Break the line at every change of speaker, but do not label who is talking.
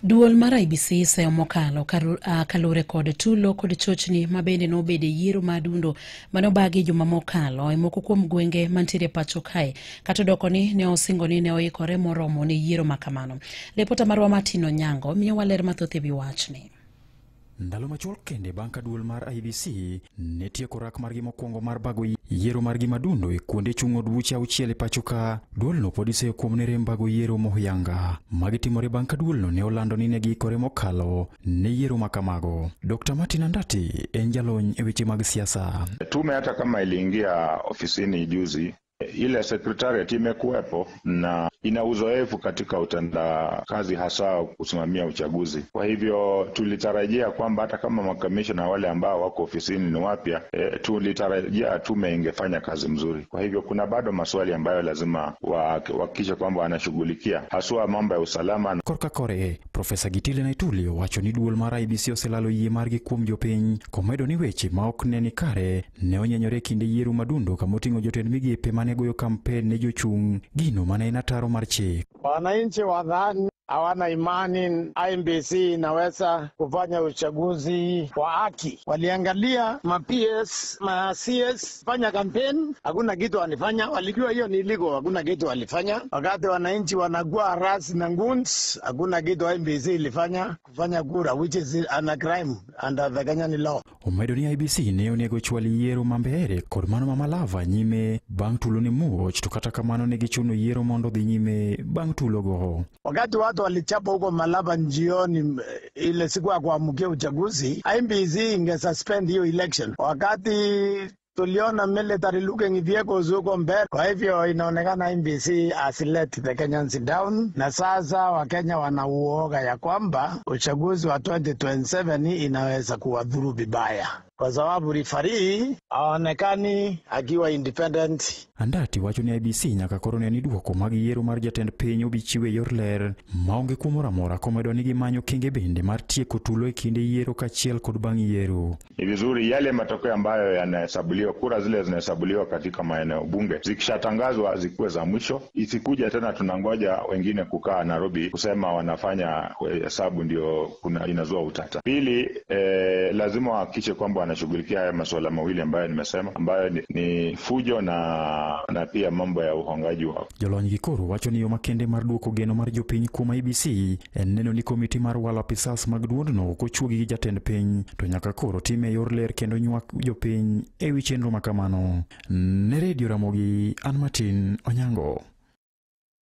Duol mar IEBC seyo mokalo kalure kod tulo kod chochni mabende nobede yiero mar dundo mane obagi juma mokalo e moko kuom gwenge mantiere pacho kae. Kata odoko ni ne osingo ni ne oikore moromo ne yiero makamano. Ripota marwa Martin Onyango miyowa ler mathoth e wi wachni.
Ndalo machuok kende bang' ka duol mar IEBC ne tieko rak margi mokwongo mar bago yiero margi madundo e kuonde chung' od buche 6 e pacho ka, duolno pod iseyo kuom ne rem bago yiero mohuyanga. Magi timore bang' ka duolno ne olando ni ne giikore mokalo ne yiero makamago. Dr. Martin Andati en jalony e weche mag siasa.
Tume hata kama iliingia ofisini juzi, ile secretariat imekuwepo na ina uzoefu katika utendakazi, hasa kusimamia uchaguzi. Kwa hivyo tulitarajia kwamba hata kama makamishna wale ambao wako ofisini ni wapya, tulitarajia tume ingefanya kazi mzuri. Kwa hivyo kuna bado maswali ambayo lazima wahakikishe kwamba wanashughulikia, haswa mambo ya usalama.
Korka kore, Profesa Gitile Naituli owacho ni duol mar IEBC oselalo yie margi kuom jopiny, komedo ni weche ma ok ne ni kare ne onyenyore kinde yiero madundo kamoting'o jotend migepe mane goyo kampen ne jochung' gino mane en ataro mar chik.
Wananchi wadhani hawana imani IEBC inaweza kufanya uchaguzi wa haki. Waliangalia ma PS, ma CS fanya campaign, hakuna kitu walifanya. Walijua hiyo ni illegal, hakuna kitu walifanya. Wakati wananchi wanakuwa rasi na guns, hakuna kitu IEBC ilifanya kufanya kura, which is a crime under the Kenyan law.
Omedo ni IEBC ne onego chwal yiero ma Mbeere kod mano ma Malava nyime bang' tulo ne muoch, to kata kamano ne gichuno yiero mondo dhi nyime bang' tulogo.
Wakati watu walichapa huko Malava njioni ile siku ya kuamkia uchaguzi, IEBC inge suspend hiyo election. Wakati tuliona military looking vehicles huko mbele, kwa hivyo inaonekana IEBC has let the Kenyans down, na sasa Wakenya wanauoga ya kwamba uchaguzi wa 2027 inaweza kuwadhuru vibaya, kwa sababu referee haonekani akiwa independent.
Andati wacho ni IEBC nyaka koro ne ni duoko mag yiero mar jatend piny obi chiwo e yor ler maonge kuo moro amora, komedo ni gimanyo kenge bende mar tieko tulo e kinde yiero kaachiel kod bang' yiero.
Ni vizuri yale matokeo ambayo yanahesabuliwa, kura zile zinahesabuliwa katika maeneo bunge zikishatangazwa zikuwe za mwisho, isikuja tena tunangoja wengine kukaa Nairobi kusema wanafanya hesabu, ndio kuna inazua utata. Pili, lazima wahakikishe kwamba wanashughulikia haya masuala mawili ambayo nimesema, ambayo ni fujo na pia mambo ya uhongaji wa
Jolony gi koro wacho ni yo makende mar duoko geno mar jopiny kuom IEBC en neno ni komiti mar walo apisas mag duondno ok ochuogi gi jatend piny, to nyaka koro time e yor ler kendo nywak jopiny e wi chenro makamano. Ne Redio Ramogi, an Martin Onyango.